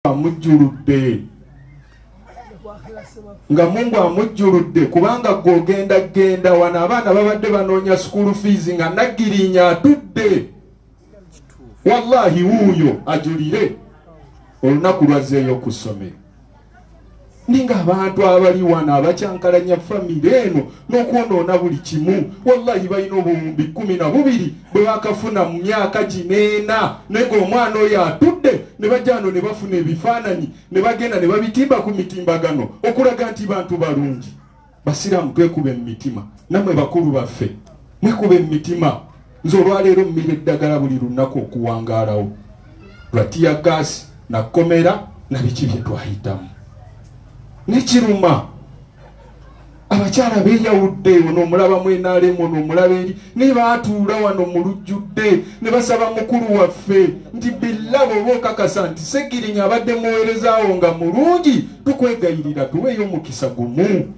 Amujjuludde nga Mungu amujjuludde, kubanga gw'ogenda genda wano abaana babadde banoonya school fees nga Nagirinya atudde. Wallahi wuuyo ajulire olunaku lwazzeeyo ku ssomero. Ninga abantu abali wano abakyankalanya famire eno n'okwonoona buli kimu, wallahi balina obuwumbi 12 bwe bakafuna mu myaka gino ena, naye ng'omwana oyo atudde ne bajja wano ne bafuna ebifaananyi ne bagenda ne babitimba ku mitimbagano okulaga nti bantu balungi. Basiraamu twekube mu mitima, nammwe bakulu baffe mwekube mu mitima. Nze olwaleero mmira eddagala buli lunaku okuwangaalawo lwa tear gas na kkomera na biki bye twayitamu. Nekiruma abakyala beeyawudde, ono omulaba mwenaalemu, ono omulaba eri, ne baatuula wano mu lujjudde ne basaba mukulu waffe nti billa bw'oba okakasa nti Ssegirinya abadde muweerezaawo nga mulungi, tukwegayirira tuweeyo omukisa gumu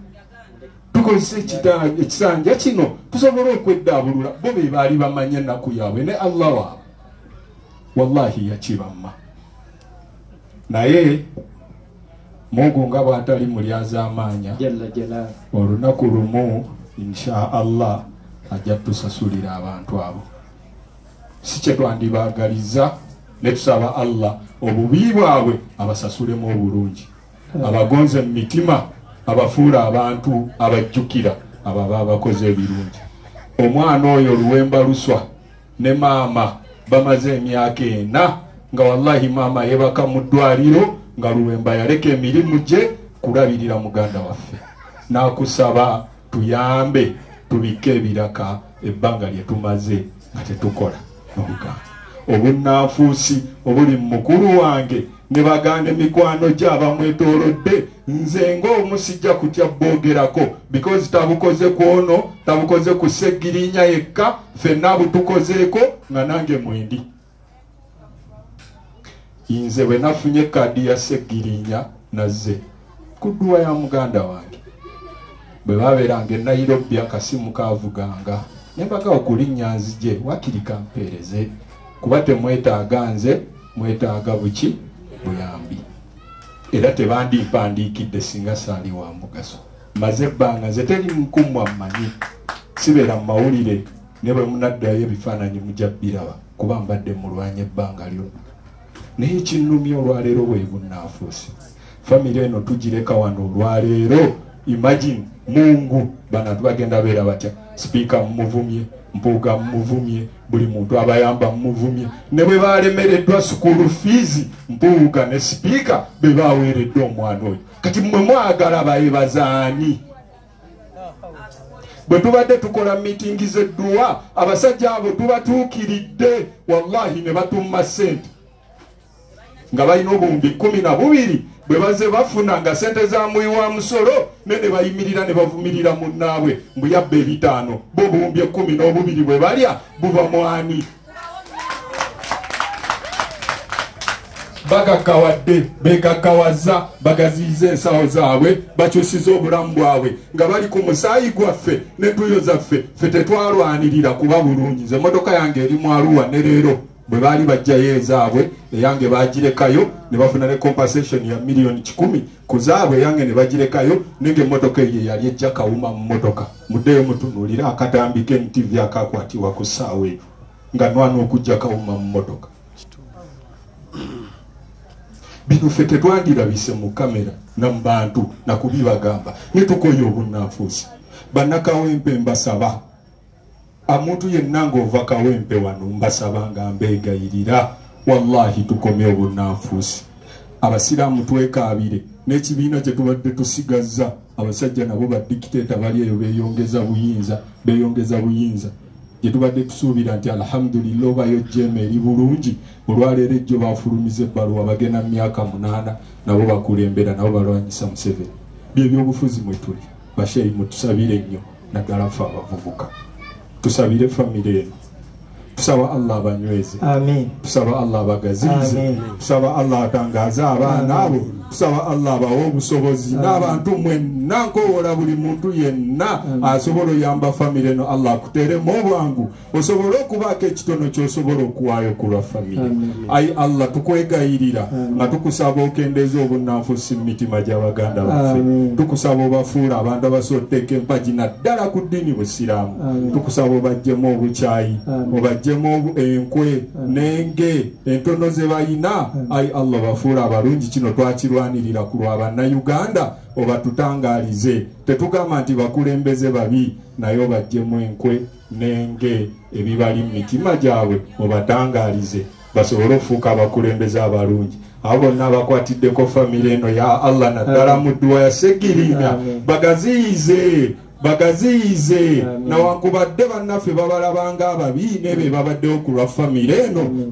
tukozese ekisanja kino tusobole okweddaabulula. Bo be baali bamanya ennaku yaabwe ne Allah waabwe, wallahi yakibamma. Naye Mungu nga bw'atali mulyazaamaanya, olunaku lumu insha Allah ajja tusasulira abantu abo. Si kye twandibaagaliza, ne tusaba Allah obubi bwabwe abasasulemu obulungi, abagonze mu mitima, abafuula abantu abajjukira ababa abakoze ebirungi. Omwana oyo Luwemba Luswa ne maama bamaze emyaka 4 nga wallahi maama yeebaka mu ddwaliro nga Luwemba yaleka emirimu gye kulabirira muganda waffe. N'akusaba tuyambe tubikke ebiraka ebbanga lye tumaze nga tetukola n'Obuganda. Obunnanfuusi obuli mu mukulu wange ne baganda emikwano gye abamwetoolodde, nze ng'omusijja kutya boogerako because tabukoze ku ono, tabukoze ku Ssegirinya yekka, ffenna butukozeeko nga nange mwendi. Nze bwe nafunye kaadi ya Ssegirinya nazze ku dduwa ya muganda wange. Bwe baabeeranga e Nairobi akasimu kaavuganga ne mbagawo kulinnya nzije wakiri kampeereze, kuba temwetaaga nze, mwetaaga buki buyambi. Era tebandimpandiikidde singa saali wa mugaso. Maze ebbanga nze teri nkummwa mmanyi, sibeera mu mawulire, ne bwe munaddayo ebifaananyi mujja bbiraba kuba mbadde mulwanya ebbanga lyonna. Naye ekinnumya olwaleero bwe bunnanfuusi. Famire eno tugireka wano olwaleero. Imagine Mungu bana tubagenda beera batya? Sipiika mumuvumye, Mpuuga mumuvumye, buli muntu abayamba mumuvumye. Ne bwe balemereddwa school fees, Mpuuga ne sipiika be baweereddwa omwana oyo. Kati mmwe mwagala bayebazaani? Bwe tubadde tukola meeting z'edduwa, abasajja abo tubatuukiridde wallahi ne batumma ssente nga balina obuwumbi 12 bwe bazze bafuna nga ssente za muwi wa musolo, ne bayimirira ne bavumirira munnaabwe mbu yabba 5, bo obuwumbi 12 bwe balya buva mwani. Bagaggawadde, beegaggawaza, bagaziyiza ensawo zaabwe, bakyusiza obulamu bwabwe nga bali ku musaayi gwaffe n'entuuyo zaffe. Ffe tetwalwanirira kuba bulungi. Nze emmotoka yange eri mu Arua ne leero bwe baali bajjayo ezaabwe, eyange baagirekayo ne bafuna ne compensation ya miliyoni 100 ku zaabwe, eyange ne bagirekayo, naye ng'emmotoka eyo yali ejja kawuma mu mmotoka. Muddeyo mutunuulire akatambi k'MTV akakwatibwa ku ssaawa eyo nga nwana okujja kawuma mu mmotoka. Bino ffe tetwandirabise mu kamera na mu bantu na kubibagamba, ne tukoye obunnanfuusi. Bannakawempe mbasaba, omuntu yenna ng'ova Kawempe wano mbasaba nga mbeegayirira, wallahi tukomye obunnanfuusi. Abasiraamu twekaabire n'ekibiina kye tubadde tusigazza, abasajja nabo badikiteeta bali eyo beeyongeza buyinza, beeyongeza buyinza. Gye tubadde tusuubira nti alhamdulillah obayo jema eri bulungi, olwaleero ejjo bafulumiza ebbaluwa bagenda mu myaka 8 nabo bakulembera, nabo balwanyisa Museveni. Byebyobufuzi mwe tuli, basheyi mutusabire nnyo, naddala ffe abavubuka. Tusabire famire eno, tusaba Allah abanyweze, Amin. Tusaba Allah abagaziize, Amin. Tusaba Allah atangaze abaana abo. Tusaba Allah abawe obusobozi n'abantu mwenna, nkowoola buli muntu yenna asobola oyamba famire eno, Allah akuteeremu obwangu osobole okubaako ekitono ky'osobola okuwaayo ku lwa famire. Ayi Allah, tukwegayirira nga tukusaba okendeeza obunnanfuusi mu mitima gy'abaganda baffe. Tukusaba obafuula abantu abasobola oteeka empagi naddala ku ddiini busiraamu. Tukusaba obaggyemu obukyayi, obaggyemu enkwe n'enge entono ze bayina. Ayi Allah, obafuula abalungi. Kino twakirwanirira ku lwa Bannayuganda, obatutangalize. Tetugamba nti bakulembeze babi, naye obaggyemu enkwe n'enge ebibali mu mitima gyabwe, obatangalize basobole okufuuka abakulembeze abalungi. Abo bonna abakwatiddeko famire eno, ya Allah, naddala mu dduwa ya Segirinya, bagaziyize, bagaziyize. Nawankubadde bannaffe babalabanga ababi, n'ebe babaddewo ku lwa famire eno.